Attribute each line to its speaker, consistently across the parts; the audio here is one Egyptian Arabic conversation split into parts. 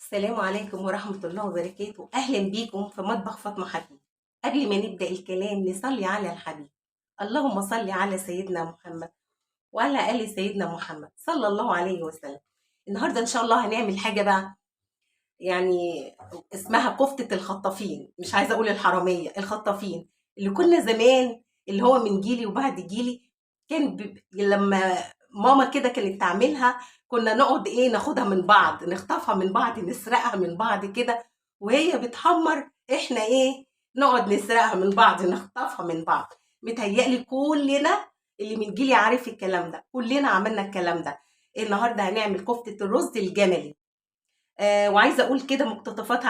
Speaker 1: السلام عليكم ورحمة الله وبركاته. أهلا بيكم في مطبخ فاطمة حبيب. قبل ما نبدأ الكلام نصلي على الحبيب. اللهم صل على سيدنا محمد وعلى آل سيدنا محمد صلى الله عليه وسلم. النهاردة إن شاء الله هنعمل حاجة بقى يعني اسمها كفتة الخطافين، مش عايزة أقول الحرامية، الخطافين اللي كنا زمان، اللي هو من جيلي وبعد جيلي كان لما ماما كده كانت تعملها كنا نقعد ايه، ناخدها من بعض، نخطفها من بعض، نسرقها من بعض كده وهي بتحمر، احنا ايه نقعد نسرقها من بعض، نخطفها من بعض. متهيألي كلنا اللي من جيلي عارف الكلام ده، كلنا عملنا الكلام ده. النهارده هنعمل كفتة الرز الجملي. وعايزه اقول كده مقتطفات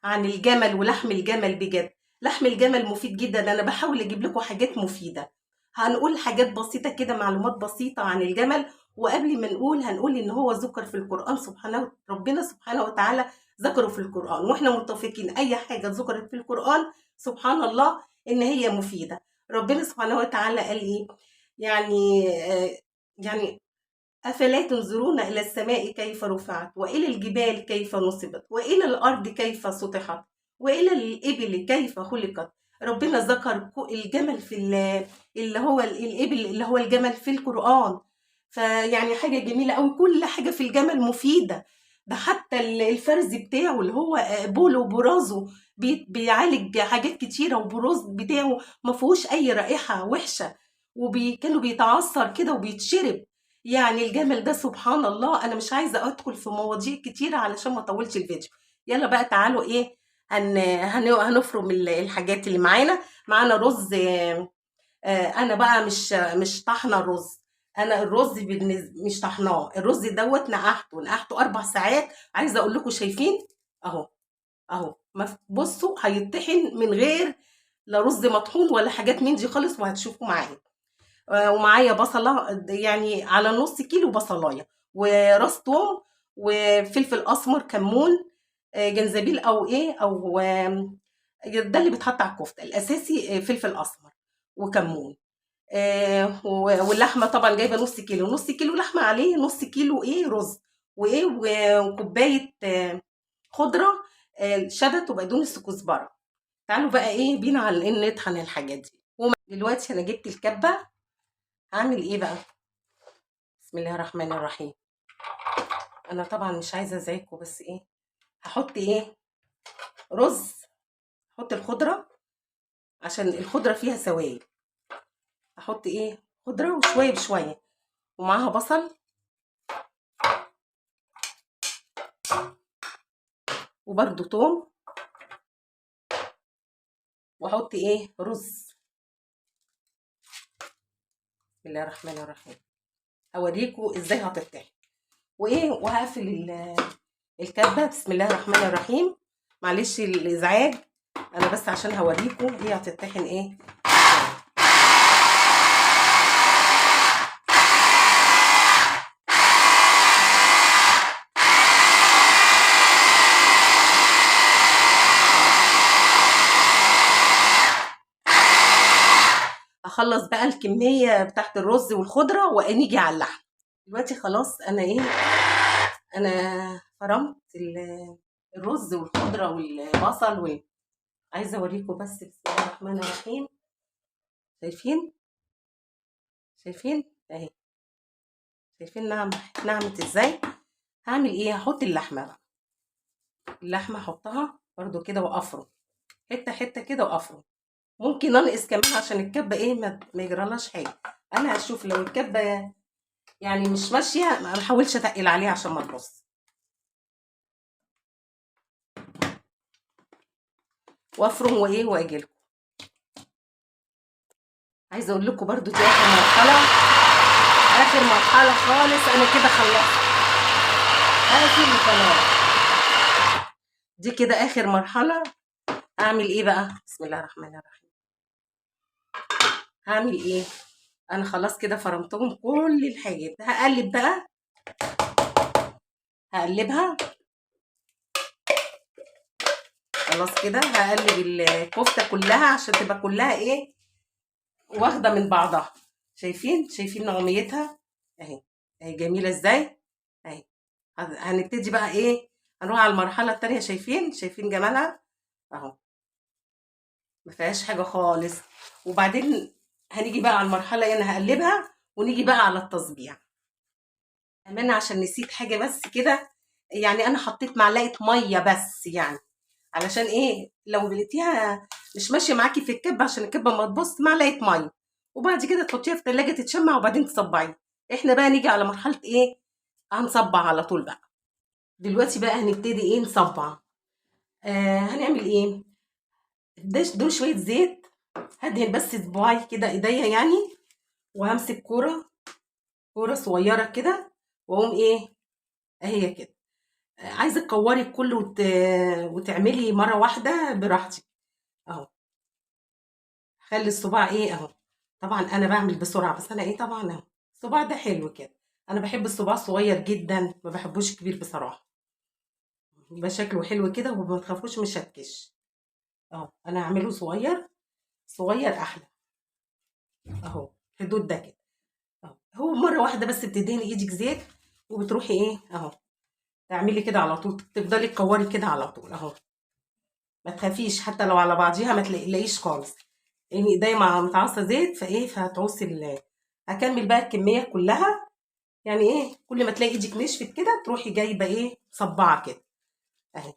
Speaker 1: عن الجمل ولحم الجمل. بجد لحم الجمل مفيد جدا، انا بحاول اجيب لكم حاجات مفيدة. هنقول حاجات بسيطة كده، معلومات بسيطة عن الجمل. وقبل ما نقول هنقول ان هو ذكر في القران، سبحانه ربنا سبحانه وتعالى ذكره في القران، واحنا متفقين اي حاجة ذكرت في القران سبحان الله ان هي مفيدة. ربنا سبحانه وتعالى قال ايه؟ يعني أفلا تنظرون إلى السماء كيف رفعت وإلى الجبال كيف نصبت وإلى الأرض كيف سطحت وإلى الإبل كيف خلقت. ربنا ذكر الجمل في اللي هو الإبل اللي هو الجمل في القرآن. فيعني حاجة جميلة أوي، كل حاجة في الجمل مفيدة. ده حتى الفرز بتاعه اللي هو بوله وبرازه بيعالج حاجات كتيرة، وبروز بتاعه ما فيهوش أي رائحة وحشة، وكانوا بيتعصر كده وبيتشرب. يعني الجمل ده سبحان الله. انا مش عايزه ادخل في مواضيع كتيرة علشان ما اطولش الفيديو. يلا بقى تعالوا ايه هنفرم الحاجات اللي معانا. معانا رز، انا بقى مش طحنه الرز، انا الرز مش طحناه، الرز دوت نقعته 4 ساعات. عايزه اقول لكم شايفين اهو اهو، بصوا هيطحن من غير لا رز مطحون ولا حاجات من دي خالص، وهتشوفوا معايا. ومعايا بصله يعني على نص كيلو بصلايه، وراس توم، وفلفل اسمر، كمون، جنزبيل او ايه او، ده اللي بيتحط على الكفتة الاساسي، فلفل اسمر وكمون. واللحمة طبعا جايبه نص كيلو، نص كيلو لحمه عليه نص كيلو ايه رز، وايه وكوبايه، خضرة، شبت وبقدونس وكزبره. تعالوا بقى ايه بينا على ان نطحن الحاجات دي. دلوقتي انا جبت الكبه، هعمل ايه بقى؟ بسم الله الرحمن الرحيم. انا طبعا مش عايزه ازعجكم، بس ايه هحط ايه رز، هحط الخضرة عشان الخضرة فيها سوائل، هحط ايه خضرة وشوية بشوية، ومعاها بصل، وبرده توم، واحط ايه رز. بسم الله الرحمن الرحيم. هوريكم ازاي هتطحن وايه، وهقفل الكبه. بسم الله الرحمن الرحيم. معلش الازعاج، انا بس عشان هوريكم هي هتطحن ايه. اخلص بقى الكمية بتاعت الرز والخضره ونيجي على اللحم. دلوقتي خلاص انا ايه، انا فرمت الرز والخضره والبصل عايزه اوريكم بس. بسم الله الرحمن الرحيم. شايفين؟ شايفين اهي، شايفين نعمت ازاي؟ هعمل ايه؟ هحط اللحمة بقى، اللحمة احطها برضو كده وافرم حتة حتة كده وافرم. ممكن انقص كمان عشان الكبه ايه ما يجرالهاش حاجة. انا هشوف لو الكبه يعني مش ماشية ما بحاولش اتقل عليها عشان ما تبص. وافرم وايه واجي لكم. عايزه اقول لكم برضو دي اخر مرحلة، اخر مرحلة خالص. انا كده خلصت، اقفل وخلاص. دي كده اخر مرحلة. اعمل ايه بقى؟ بسم الله الرحمن الرحيم. هعمل ايه؟ انا خلاص كده فرمتهم كل الحاجات. هقلب بقى، هقلبها خلاص كده. هقلب الكفتة كلها عشان تبقى كلها ايه واخده من بعضها. شايفين؟ شايفين نعوميتها اهي، اهي جميلة ازاي اهي. هنبتدي بقى ايه، هنروح على المرحلة التانية. شايفين؟ شايفين جمالها اهو، ما فيهاش حاجة خالص. وبعدين هنيجي بقى على المرحلة ايه، انا هقلبها ونيجي بقى على التصبيع. امانه عشان نسيت حاجة بس كده، يعني انا حطيت معلقه مية بس، يعني علشان ايه، لو لقيتيها مش ماشية معاكي في الكبه عشان الكبه ما تبص، معلقه مية، وبعد كده تحطيها في التلاجة تتشمع وبعدين تصبعيها. احنا بقى نيجي على مرحلة ايه، هنصبع على طول بقى. دلوقتي بقى هنبتدي ايه، نصبع. هنعمل ايه، دول شوية زيت، هدهن بس صباعي كده ايديا يعني، وهمسك كورة صغيرة كده، واقوم ايه اهي كده. عايزه تكوري الكل وتعملي مرة واحدة براحتك اهو. خلي الصباع ايه اهو، طبعا انا بعمل بسرعة بس انا ايه طبعا اهو الصباع ده حلو كده. انا بحب الصباع الصغير جدا، ما بحبوش كبير بصراحة، يبقى شكله حلو كده وما تخافوش مشكش اهو. انا هعمله صغير صغير احلى اهو، حدود ده كده اهو. هو مرة واحدة بس بتدهني ايدك زيت وبتروحي ايه اهو تعملي كده على طول، تفضلي تكوري كده على طول اهو، ما تخافيش حتى لو على بعضيها ما تلاقيش خالص، لان ايديا متعصه زيت فايه فهتعوصي هكمل بقى الكمية كلها، يعني ايه كل ما تلاقي ايدك نشفت كده تروحي جايبه ايه صباعه كده اهي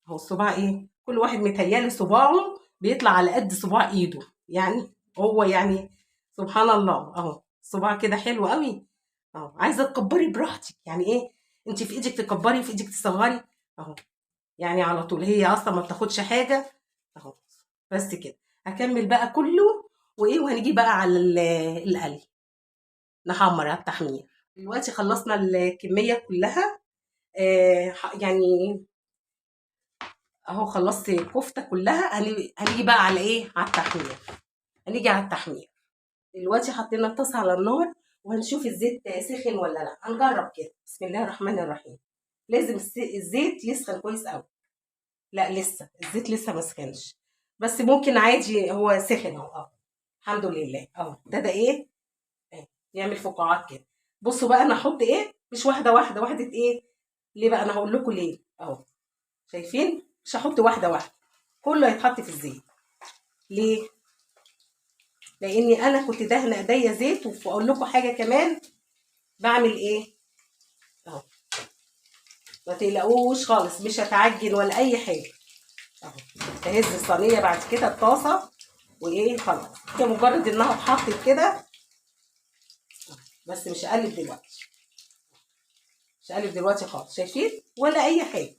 Speaker 1: اهو. الصباع ايه، كل واحد متهيألي صباعه بيطلع على قد صباع ايده، يعني هو يعني سبحان الله اهو الصباع كده حلو قوي اهو. عايزه تكبري براحتك، يعني ايه انت في ايدك تكبري في ايدك تصغري اهو، يعني على طول هي اصلا ما بتاخدش حاجة اهو. بس كده هكمل بقى كله وايه، وهنيجي بقى على القلي نحمر على التحمير. دلوقتي خلصنا الكمية كلها، يعني اهو خلصت الكفتة كلها. هنيجي بقى على ايه، على التحمير. هنيجي على التحمير. دلوقتي حطينا الطاسه على النار وهنشوف الزيت سخن ولا لا، هنجرب كده. بسم الله الرحمن الرحيم. لازم الزيت يسخن كويس قوي. لا لسه الزيت لسه ما سخنش، بس ممكن عادي هو سخن اهو الحمد لله اهو. ابتدى ايه يعمل فقاعات كده. بصوا بقى انا احط ايه، مش واحدة واحدة، واحدة ايه ليه بقى، انا هقول لكم ليه اهو. شايفين؟ مش هحط واحدة واحدة، كله هيتحط في الزيت. ليه؟ لاني انا كنت دهنه ايديا زيت. واقول لكم حاجة كمان، بعمل ايه اهو، ما تقلقوش خالص مش هتعجن ولا اي حاجة اهو. اهز الصينية بعد كده الطاسه وايه خلاص، هي مجرد انها اتحطت كده بس، مش هقلب دلوقتي، مش هقلب دلوقتي خالص. شايفين؟ ولا اي حاجة،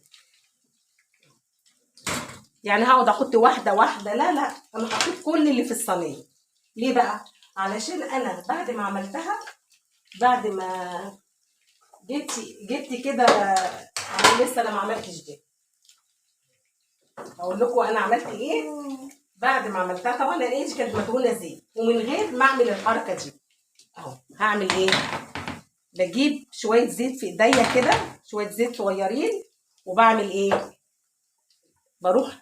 Speaker 1: يعني هقعد احط واحدة واحدة؟ لا لا، انا حطيت كل اللي في الصينية. ليه بقى؟ علشان انا بعد ما عملتها، بعد ما جبت كده، لسه انا ما عملتش دي، هقول لكم انا عملت ايه بعد ما عملتها. طبعا انا ايدي كانت مدهونه زيت ومن غير ما اعمل الحركة دي اهو. هعمل ايه؟ بجيب شوية زيت في ايديا كده، شوية زيت صغيرين، وبعمل ايه؟ بروح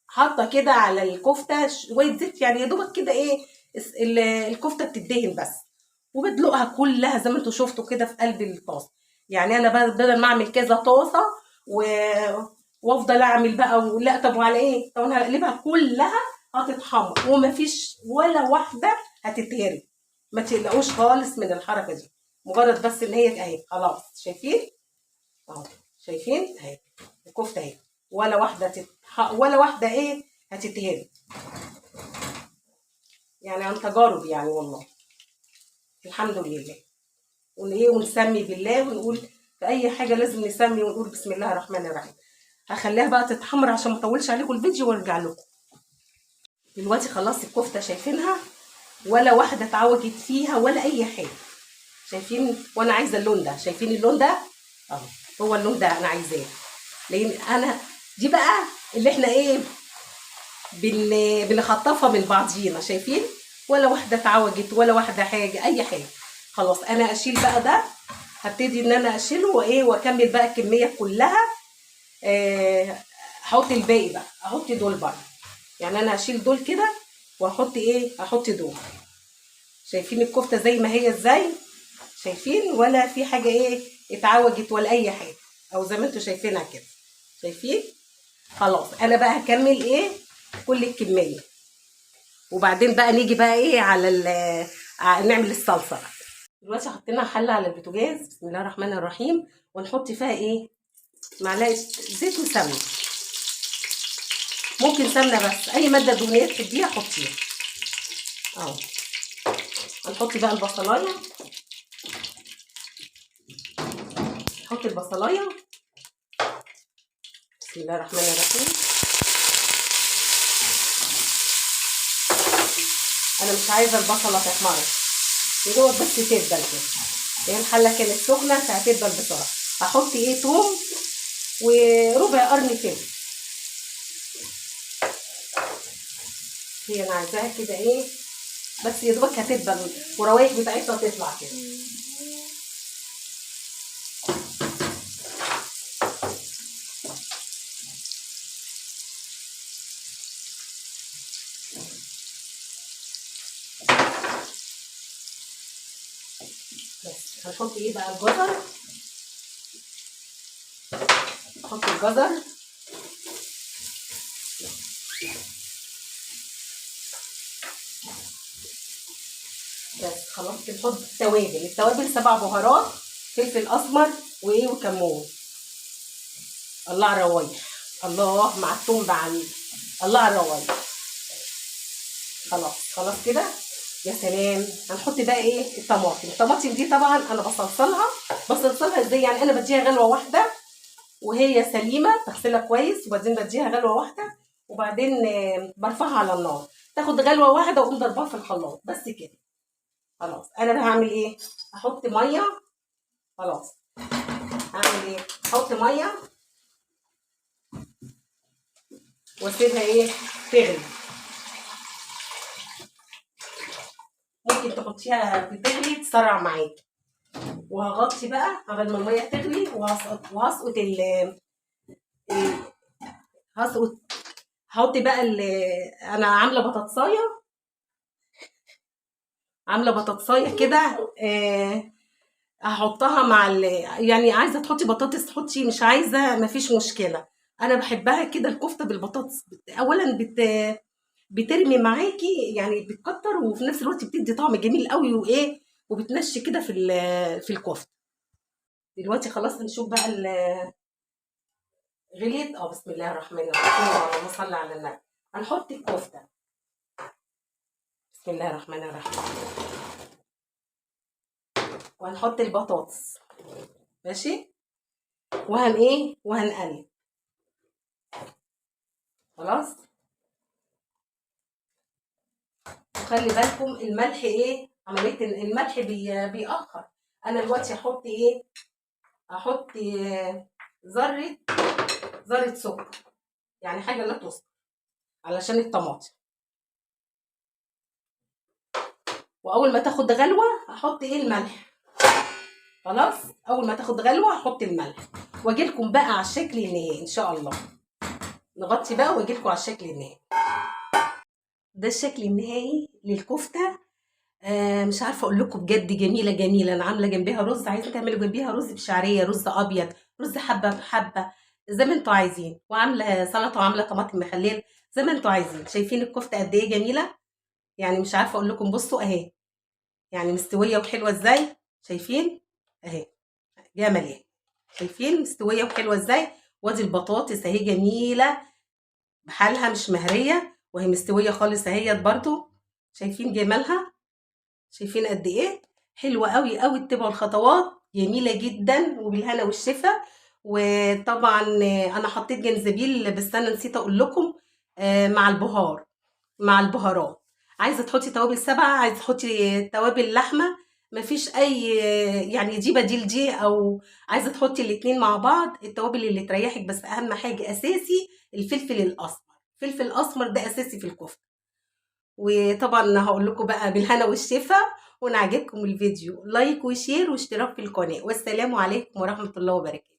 Speaker 1: حاطه كده على الكفتة شوية زيت، يعني يا دوبك كده ايه الكفتة بتدهن بس، وبدلقها كلها زي ما انتوا شفتوا كده في قلب الطاسه. يعني انا بدل ما اعمل كذا طاسه وافضل اعمل بقى لا، طب وعلى ايه؟ طب انا هقلبها كلها هتتحمر ومفيش ولا واحدة هتتهري، ما تقلقوش خالص من الحركة دي، مجرد بس ان هي اهي خلاص. شايفين اهو؟ شايفين اهي الكفتة اهي، ولا واحدة ولا واحدة ايه هتتهري، يعني عن تجارب يعني والله الحمد لله. ونقول ونسمي بالله، ونقول في اي حاجة لازم نسمي ونقول بسم الله الرحمن الرحيم. هخليها بقى تتحمر عشان ما اطولش عليكم الفيديو وارجع لكم. دلوقتي خلصت الكفتة، شايفينها؟ ولا واحدة اتعوجت فيها ولا اي حاجة، شايفين؟ وانا عايزه اللون ده، شايفين اللون ده اهو، هو اللون ده انا عايزاه، لان انا دي بقى اللي احنا ايه بنخطفها من بعضينا. شايفين؟ ولا واحدة اتعوجت ولا واحدة حاجة اي حاجة. خلاص انا اشيل بقى ده، هبتدي ان انا اشيله وايه واكمل بقى الكمية كلها. احط الباقي بقى، احط دول بقى، يعني انا هشيل دول كده واحط ايه، احط دول. شايفين الكفتة زي ما هي ازاي؟ شايفين؟ ولا في حاجة ايه اتعوجت ولا اي حاجة او زي ما انتوا شايفينها كده. شايفين؟ خلاص انا بقى هكمل ايه كل الكمية، وبعدين بقى نيجي بقى ايه على نعمل الصلصه بقى. دلوقتي حطينا حله على البوتاجاز، بسم الله الرحمن الرحيم، ونحط فيها ايه؟ معلقه زيت وسمنه، ممكن سمنه بس، اي مادة دهنية تحبيها حطيها اهو. هنحط بقى البصلايه، نحط البصلايه، بسم الله الرحمن الرحيم. انا مش عايزه البصله تحمر، يا دوب بس تدبل كده، لان الحلة كانت سخنة فهتدبل بسرعة. هحط ايه؟ توم وربع قرن فلفل. هي انا عايزاها كده ايه بس يا دوبك هتدبل والروايح بتاعتها تطلع كده. بس هنحط ايه بقى؟ الجزر، نحط الجزر، بس خلاص. نحط التوابل، التوابل 7 بهارات، فلفل اسمر وايه وكمون. الله على الروايح، الله مع الثوم مع الله على الروايح. خلاص خلاص كده، يا سلام. هنحط بقى ايه؟ الطماطم. الطماطم دي طبعا انا بصلصلها. بصلصلها ازاي؟ يعني انا بديها غلوه واحدة وهي سليمة، بغسلها كويس وبعدين بديها غلوه واحدة، وبعدين برفعها على النار تاخد غلوه واحدة واقوم ضربها في الخلاط بس كده. خلاص انا بقى هعمل ايه؟ هحط مية. خلاص هعمل ايه؟ هحط مية واسيبها ايه؟ تغلي. ممكن تحطيها بتغلي تسرع معاكي. وهغطي بقى قبل ما المية تغلي، وهسقط ال هسقط هحط بقى انا عامله بطاطسايه، عامله بطاطسايه كده، هحطها مع يعني عايزه تحطي بطاطس تحطي، مش عايزه مفيش مشكلة. انا بحبها كده الكفتة بالبطاطس، اولا بترمي معاكي يعني بتكتر، وفي نفس الوقت بتدي طعم جميل قوي، وايه وبتنشي كده في الكفتة. دلوقتي خلاص نشوف بقى غليت. بسم الله الرحمن الرحيم، اللهم صل على النبي. هنحط الكفتة، بسم الله الرحمن الرحيم، وهنحط البطاطس، ماشي، وهن ايه وهنقلب. خلاص وخلي بالكم الملح ايه، عملية الملح بيأخر. انا دلوقتي هحط ايه؟ هحط ذرة سكر، يعني حاجة لا تذكر، علشان الطماطم. واول ما تاخد غلوة هحط ايه؟ الملح. خلاص اول ما تاخد غلوة هحط الملح، واجيلكم بقى على الشكل النهائي ان شاء الله. نغطي بقى واجيلكم على الشكل النهائي. ده الشكل النهائي للكفتة. مش عارفة اقول لكم بجد جميلة جميلة. انا عاملة جنبها رز، عايزة تعملوا جنبيها رز بشعرية، رز ابيض، رز حبة بحبة، زي ما انتوا عايزين، وعاملة سلطة وعاملة طماطم مخلل زي ما انتوا عايزين. شايفين الكفتة قد ايه جميلة؟ يعني مش عارفة اقول لكم. بصوا اهي، يعني مستوية وحلوة ازاي، شايفين اهي جمل اهي، شايفين مستوية وحلوة ازاي. وادي البطاطس اهي جميلة بحالها، مش مهرية، وهي مستوية خالص اهيت برضو. شايفين جمالها؟ شايفين قد ايه حلوة قوي قوي. اتبعوا الخطوات، جميلة جدا وبالهنا والشفا. وطبعا انا حطيت جنزبيل، بس انا نسيت اقول لكم، مع البهار، مع البهارات. عايزه تحطي توابل 7، عايزه تحطي توابل لحمه، مفيش اي يعني دي بديل دي، او عايزه تحطي الاتنين مع بعض، التوابل اللي تريحك. بس اهم حاجة اساسي الفلفل الاسمر، الفلفل الاسمر ده اساسي في الكفتة. وطبعا هقول لكم بقى بالهنا والشفا. وان عجبكم الفيديو like و share واشتراك في القناة. والسلام عليكم ورحمة الله وبركاته.